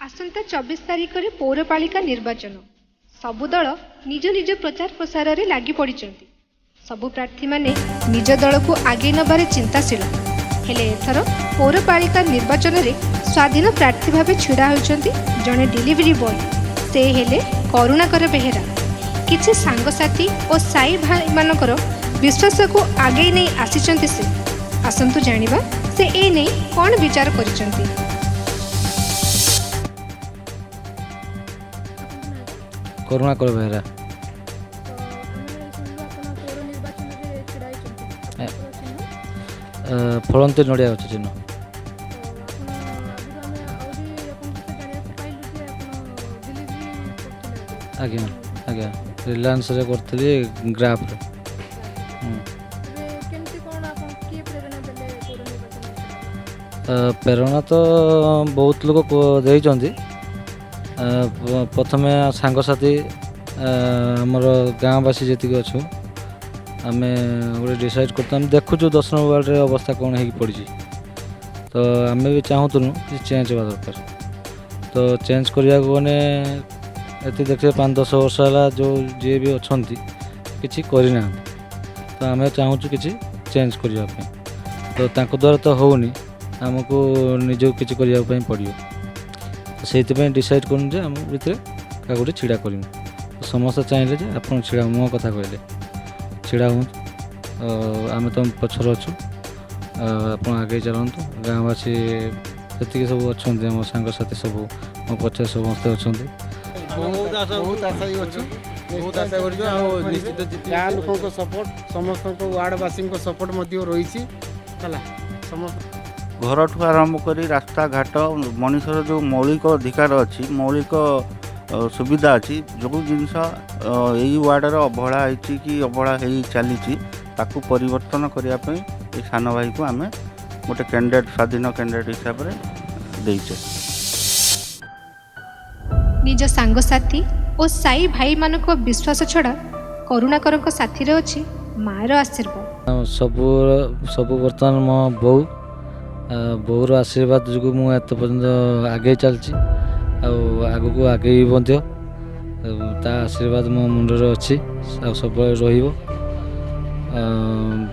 ଆସନ୍ତା 24 ତାରିଖରେ ପୌରପାଳିକା ନିର୍ବାଚନ। ସବୁ ଦଳ ନିଜ ନିଜ ପ୍ରଚାର ପ୍ରସାରରେ ଲାଗି ପଡ଼ିଛନ୍ତି। ସବୁ ପ୍ରାର୍ଥୀମାନେ ନିଜ ଦଳକୁ ଆଗେଇ ନେବାରେ ଚିନ୍ତାଶୀଳ। ହେଲେ ଏଥର ପୌରପାଳିକା ନିର୍ବାଚନରେ ସ୍ୱାଧୀନ ପ୍ରାର୍ଥୀ ଭାବେ ଛିଡ଼ା ହୋଇଛନ୍ତି ଜଣେ ଡେଲିଭରି ବୟ। ସେ ହେଲେ କରୁଣାକର ବେହେରା। କିଛି ସାଙ୍ଗସାଥି ଓ ସାଇ ଭାଇମାନଙ୍କର ବିଶ୍ୱାସକୁ ଆଗେଇ ନେଇ ଆସିଛନ୍ତି ସେ। ଆସନ୍ତୁ ଜାଣିବା ସେ ଏ ନେଇ କ'ଣ ବିଚାର କରିଛନ୍ତି। କରୁଣାକର ବେହେରା। ଫଳନ୍ତି ନଡ଼ିଆ ଗଛ ଚିହ୍ନ। ଆଜ୍ଞା ଆଜ୍ଞା, ରିଲାଏନ୍ସରେ କରିଥିଲି, ଗ୍ରାଫରେ। ପ୍ରେରଣା ତ ବହୁତ ଲୋକ ଦେଇଛନ୍ତି। ପ୍ରଥମେ ସାଙ୍ଗସାଥି, ଆମର ଗାଁବାସୀ ଯେତିକି ଅଛୁ, ଆମେ ଗୋଟେ ଡିସାଇଡ଼୍ କରୁଛୁ। ଆମେ ଦେଖୁଛୁ 10 ନମ୍ବର ୱାର୍ଡ଼ରେ ଅବସ୍ଥା କ'ଣ ହେଇକି ପଡ଼ିଛି। ତ ଆମେ ବି ଚାହୁଁଥିଲୁ କିଛି ଚେଞ୍ଜ ହେବା ଦରକାର। ତ ଚେଞ୍ଜ କରିବାକୁ ଗଲେ ଏତେ ଦେଖିବେ 5-10 ବର୍ଷ ହେଲା ଯେଉଁ ଯିଏ ବି ଅଛନ୍ତି କିଛି କରିନାହାନ୍ତି। ତ ଆମେ ଚାହୁଁଛୁ କିଛି ଚେଞ୍ଜ କରିବା ପାଇଁ। ତ ତାଙ୍କ ଦ୍ୱାରା ତ ହେଉନି, ଆମକୁ ନିଜକୁ କିଛି କରିବା ପାଇଁ ପଡ଼ିବ। ସେଇଥିପାଇଁ ଡିସାଇଡ଼୍ କଲୁ ଯେ ଆମ ଭିତରେ କାହାକୁ ଗୋଟେ ଛିଡ଼ା କରିବୁ। ସମସ୍ତେ ଚାହିଁଲେ ଯେ ଆପଣ ଛିଡ଼ା, ମୋ କଥା କହିଲେ ଛିଡ଼ା ହୁଅନ୍ତୁ, ଆମେ ତୁମ ପଛରେ ଅଛୁ, ଆପଣ ଆଗେଇ ଚାଲନ୍ତୁ। ଗାଁବାସୀ ଯେତିକି ସବୁ ଅଛନ୍ତି, ଆମ ସାଙ୍ଗସାଥି ସବୁ ମୋ ପଛରେ ସମସ୍ତେ ଅଛନ୍ତି। ବହୁତ ଆଶା ଅଛୁ, ବହୁତ ଆଶା କରୁଛୁ ଆଉ ନିଶ୍ଚିତ ଜିତିବୁ। ଗାଁ ଲୋକଙ୍କ ସପୋର୍ଟ, ସମସ୍ତଙ୍କ ୱାର୍ଡ଼ବାସୀଙ୍କ ସପୋର୍ଟ ମଧ୍ୟ ରହିଛି। ହେଲା ସମସ୍ତ ଘରଠୁ ଆରମ୍ଭ କରି ରାସ୍ତାଘାଟ, ମଣିଷର ଯେଉଁ ମୌଳିକ ଅଧିକାର ଅଛି, ମୌଳିକ ସୁବିଧା ଅଛି, ଯେଉଁ ଜିନିଷ ଏଇ ୱାର୍ଡ଼ର ଅବହେଳା ହେଇଛି କି ଅବହେଳା ହେଇ ଚାଲିଛି, ତାକୁ ପରିବର୍ତ୍ତନ କରିବା ପାଇଁ ଏଇ ସାନ ଭାଇକୁ ଆମେ ଗୋଟେ କ୍ୟାଣ୍ଡିଡେଟ୍, ସ୍ୱାଧୀନ କ୍ୟାଣ୍ଡିଡେଟ୍ ହିସାବରେ ଦେଇଛେ। ନିଜ ସାଙ୍ଗସାଥି ଓ ସାଇ ଭାଇମାନଙ୍କ ବିଶ୍ୱାସ ଛଡ଼ା କରୁଣାକରଙ୍କ ସାଥିରେ ଅଛି ମାଆର ଆଶୀର୍ବାଦ। ସବୁ ବର୍ତ୍ତମାନ ମୋ ବୋଉ, ବୋଉର ଆଶୀର୍ବାଦ ଯୋଗୁଁ ମୁଁ ଏତେ ପର୍ଯ୍ୟନ୍ତ ଆଗେଇ ଚାଲିଛି ଆଉ ଆଗକୁ ଆଗେଇବି ମଧ୍ୟ। ତା ଆଶୀର୍ବାଦ ମୋ ମୁଣ୍ଡରେ ଅଛି ଆଉ ସବୁବେଳେ ରହିବ।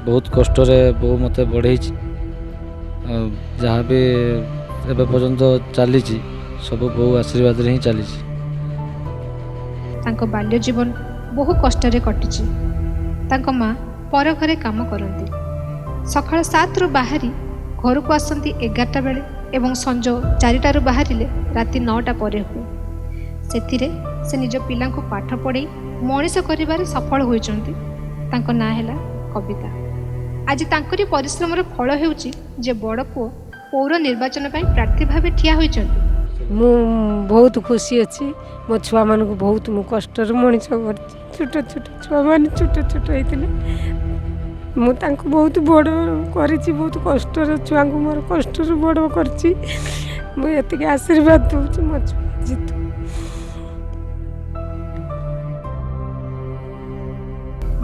ବହୁତ କଷ୍ଟରେ ବୋଉ ମୋତେ ବଢ଼େଇଛି। ଯାହା ବି ଏବେ ପର୍ଯ୍ୟନ୍ତ ଚାଲିଛି ସବୁ ବୋଉ ଆଶୀର୍ବାଦରେ ହିଁ ଚାଲିଛି। ତାଙ୍କ ବାଲ୍ୟ ଜୀବନ ବହୁ କଷ୍ଟରେ କଟିଛି। ତାଙ୍କ ମା ପର ଘରେ କାମ କରନ୍ତି। ସକାଳ 7ରୁ ବାହାରି ଘରକୁ ଆସନ୍ତି 11ଟା ବେଳେ ଏବଂ ସଞ୍ଜ 4ଟାରୁ ବାହାରିଲେ ରାତି 9ଟା ପରେ ହୁଏ। ସେଥିରେ ସେ ନିଜ ପିଲାଙ୍କୁ ପାଠ ପଢ଼େଇ ମଣିଷ କରିବାରେ ସଫଳ ହୋଇଛନ୍ତି। ତାଙ୍କ ନାଁ ହେଲା କବିତା। ଆଜି ତାଙ୍କରି ପରିଶ୍ରମର ଫଳ ହେଉଛି ଯେ ବଡ଼ ପୁଅ ପୌର ନିର୍ବାଚନ ପାଇଁ ପ୍ରାର୍ଥୀ ଭାବେ ଠିଆ ହୋଇଛନ୍ତି। ମୁଁ ବହୁତ ଖୁସି ଅଛି। ମୋ ଛୁଆମାନଙ୍କୁ ବହୁତ ମୁଁ କଷ୍ଟରେ ମଣିଷ କରିଛି। ଛୋଟ ଛୋଟ ଛୁଆମାନେ ଛୋଟ ଛୋଟ ହେଇଥିଲେ, ମୁଁ ତାଙ୍କୁ ବହୁତ ବଡ଼ କରିଛି। ବହୁତ କଷ୍ଟରେ ଛୁଆଙ୍କୁ ମୋର କଷ୍ଟରୁ ବଡ଼ କରିଛି। ମୁଁ ଏତିକି ଆଶୀର୍ବାଦ ଦେଉଛି ମୋ ଛୁଆ ଜିତୁ।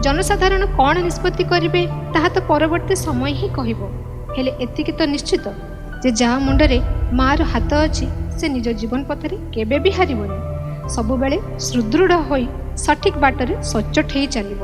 ଜନସାଧାରଣ କ'ଣ ନିଷ୍ପତ୍ତି କରିବେ ତାହା ତ ପରବର୍ତ୍ତୀ ସମୟ ହିଁ କହିବ। ହେଲେ ଏତିକି ତ ନିଶ୍ଚିତ ଯେ ଯାହା ମୁଣ୍ଡରେ ମାଆର ହାତ ଅଛି ସେ ନିଜ ଜୀବନ ପଥରେ କେବେ ବି ହାରିବନି। ସବୁବେଳେ ସୁଦୃଢ଼ ହୋଇ ସଠିକ୍ ବାଟରେ ସଚ୍ଚୋଟ ହେଇ ଚାଲିବ।